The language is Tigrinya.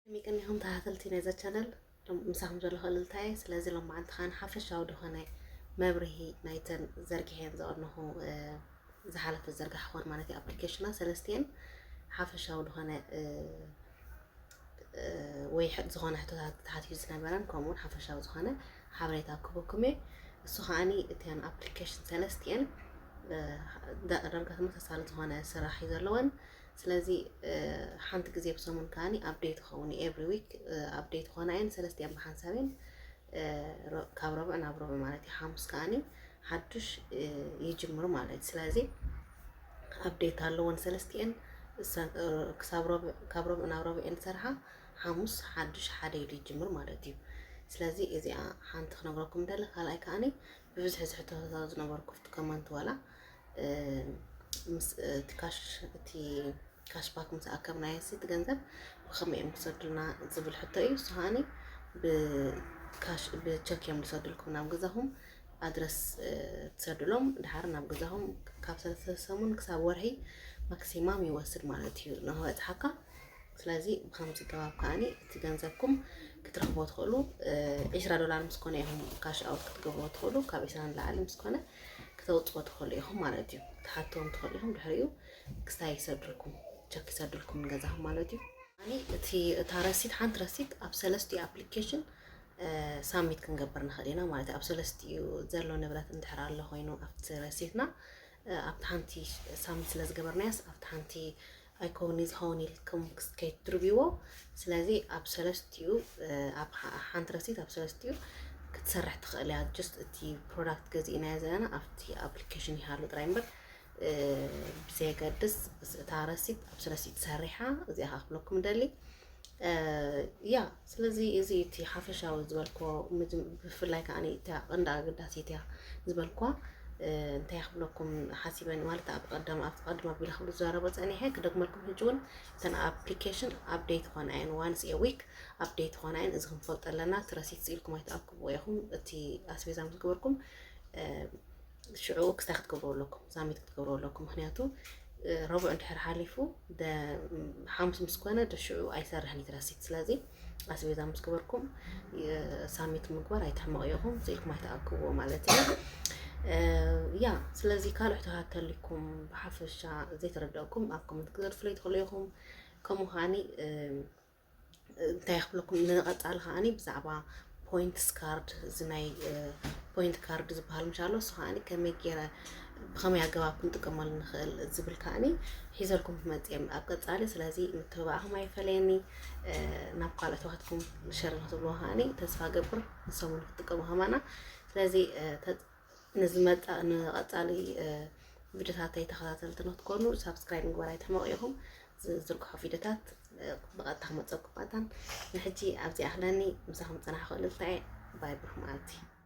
ከመይ ቀኒኹም ተኸታተልቲ ናይዛ ቻነል? ሎም-፣ ምሳኹም ዘለኹ እልልታ እየ። ስለዚ ሎማዓንቲ ከኣ ሓፈሻዊ ዝኾነ መብርሂ ናይተን ዘርጊሐን ዝቐነኹ፣ እ፣ ዝሓለፈ ዝዘርጋሕኩወን ማለት እዩ፣ ኣፕሊኬሽናት ሰለስቲኤን ሓፈሻዊ ዝኾነ፣ እ፣ እ፣ ወይ ሕ-፣ ዝኾነ ሕቶታት ተሓቲቱ ዝነበረን ከምኡውን ሓፈሻዊ ዝኾነ ሓበሬታ ክህበኩም እየ። እሱ ከኣኒ እተን ኣፕሊኬሽን ሰለስቲኤን፣ እ፣ ዳ-፣ ዳርጋ ተመሳሳሊ ዝኾነ ስራሕ እዩ ዘለወን። ስለዚ፣ እ፣ ሓንቲ ግዜ ብሰሙን ከኣኒ ኣፕዴት ይኸውን እዩ። ኤቭሪ ዊክ፣ እ፣ ኣፕዴት ይኾና እየን። ሰለስቲኤን ብሓንሳብ እየን። እ፣ ሮ-፣ ካብ ረቡዕ ናብ ረቡዕ ማለት እዩ። ሓሙስ ከኣኒ ሓዱሽ፣ እ፣ ይጅምሩ ማለት እዩ። ስለዚ ኣፕዴት ኣለወን ሰለስቲኤን። እሰን፣ እ፣ ክሳብ ረቡዕ፣ ካብ ረቡዕ ናብ ረቡዕ እየን ዝሰርሓ። ሓሙስ ሓዱሽ ሓደ ኢሉ ይጅምር ማለት እዩ። ስለዚ እዚኣ ሓንቲ ክነግረኩም ደለ። ካልኣይ ከኣኒ ብብዝሒ ዝሕተቱ ዝነበሩ ክፍቲ ኮመንት ዋላ፣ እ፣ ምስ፣ እ፣ እቲ ካሽ፣ እቲ ካሽባክ ምስ ኣከብናዮ ሲ እቲ ገንዘብ ብኸመይ እዮም ክሰዱልና ዝብል ሕቶ እዩ። እሱ ከኣኒ ብካሽ፣ ብቸክ እዮም ዝሰዱልኩም ናብ ገዛኹም። ኣድረስ፣ እ፣ ትሰዱሎም፣ ድሓር ናብ ገዛኹም ካብ ሰለስተ ሰሙን ክሳብ ወርሒ ማክሲማም ይወስድ ማለት እዩ ንክበጽሓካ። ስለዚ ብኸምዚ ገባብ ከኣኒ እቲ ገንዘብኩም ክትረኽቦ ትኽእሉ። እ፣ ዒስራ ዶላር ምስ ኮነ ኢኹም ካሽ ኣውት ክትገብርዎ ትኽእሉ። ካብ ዒስራ ንላዕሊ ምስ ኮነ ክተውጽዎ ትኽእሉ ኢኹም ማለት እዩ። ክትሓትዎም ትኽእሉ ኢኹም። ድሕሪኡ ክስታይ ይሰዱልኩም፣ ቸክ ይሰዱልኩም ንገዛኹም ማለት እዩ። ኣኒ እቲ፣ እታ ረሲት፣ ሓንቲ ረሲት ኣብ ሰለስቲኡ ኣፕሊኬሽን፣ እ፣ ሳሚት ክንገብር ንኽእል ኢና ማለት እዩ። ኣብ ሰለስቲኡ ዘሎ ንብረት እንድሕር ኣሎ ኮይኑ ኣብቲ ረሲትና፣ እ፣ ኣብቲ ሓንቲ ሳሚት ስለ ዝገበርናያስ ኣብቲ ሓንቲ ኣይከውን እዩ ዝኸውን ኢልኩም ክስ-፣ ከይትድርብይዎ። ስለዚ ኣብ ሰለስቲኡ፣ እ፣ ኣብ ሓ-፣ ሓንቲ ረሲት ኣብ ሰለስቲኡ ክትሰርሕ ትኽእል እያ። ጀስት እቲ ፕሮዳክት ገዚእናዮ ዘለና ኣብቲ ኣፕሊኬሽን ይሃሉ ጥራይ እምበር፣ እ፣ ብዘየገድስ እታ ረሲት ኣብ ሰለስቲኡ ትሰርሓ። እዚኣ ከዓ ክብለኩም ደሊ። እ፣ ያ፣ ስለዚ እዚ እቲ ሓፈሻዊ ዝበልክዎ፣ ምጅም-፣ ብፍላይ ከኣ እታ ቀንዲ ኣገዳሲት እያ ዝበልክዋ፣ እ፣ እንታይ ክብለኩም ሓሲበ ማለት ኣብ ቀደም፣ ኣብቲ ቀደም ኣቢለ ክብል ዝዛረቦ ጸኒሐ ክደግመልኩም። ሕጂ እውን እተን ኣፕሊኬሽን ኣፕዴት ይኾና እየን፣ ዋንስ ኤ ዊክ ኣፕዴት ይኾና እየን። እዚ ክንፈልጦ ኣለና። እቲ ረሲት ስኢልኩም ኣይትኣክብዎ ኢኹም። እቲ ኣስቤዛ ምስ ገበርኩም፣ እ፣ ሽዑ ክስታይ ክትገብሩ ኣለኩም፣ ሳሚት ክትገብሩ ኣለኩም። ምኽንያቱ፣ እ፣ ረቡዕ እንድሕር ሓሊፉ፣ ደ-፣ ሓሙስ ምስ ኮነ፣ ደ ሽዑ ኣይሰርሕን እዩ እቲ ረሲት። ስለዚ ኣስቤዛ ምስ ገበርኩም፣ እ፣ ሳሚት ምግባር ኣይትሕመቑ ኢኹም፣ ስኢልኩም ኣይትኣክብዎ ማለት እዩ። እ፣ ያ፣ ስለዚ ካልእ ሕቶታት ተልኩም ብሓፈሻ ዘይተረዳእኩም ኣብ ኮመንት ክትገድፉለይ ትኽእሉ ኢኹም። ከምኡ ከኣኒ፣ እ፣ እንታይ ክብለኩም፣ ንቐጻሊ ከኣኒ ብዛዕባ ፖይንትስ ካርድ፣ እዚ ናይ፣ እ፣ ፖይንት ካርድ ዝበሃል ምሽ ኣሎ፣ እሱ ከኣኒ ከመይ ገይረ፣ ብኸመይ ኣገባብ ክንጥቀመሉ ንኽእል ዝብል ከኣኒ ሒዘልኩም ክመጽእ እየ ኣብ ቀጻሊ። ስለዚ ምትብባዕኹም ኣይፈለየኒ። እ፣ ናብ ካልኦት ኣሕዋትኩም ሸር ንክትብልዎ ከኣኒ ተስፋ ገብር፣ ንሶም እውን ክትጥቀሙ ከማና። ስለዚ፣ እ፣ ተ-፣ ንዝመጽእ፣ ንቐጻሊ፣ እ፣ ቪድዮታተይ ተኸታተልቲ ንክትኮኑ ሳብስክራይብ ምግባር ኣይትሕመቑ ኢኹም። ዝዝርግሖ ቪድዮታት፣ እ፣ ብቐጥታ ክመጸኩም መታን። ንሕጂ ኣብዚ ኣኽለኒ። ምሳኹም ጸናሕኩ እልልታ እየ። ባይ፣ ብሩኽ መዓልቲ።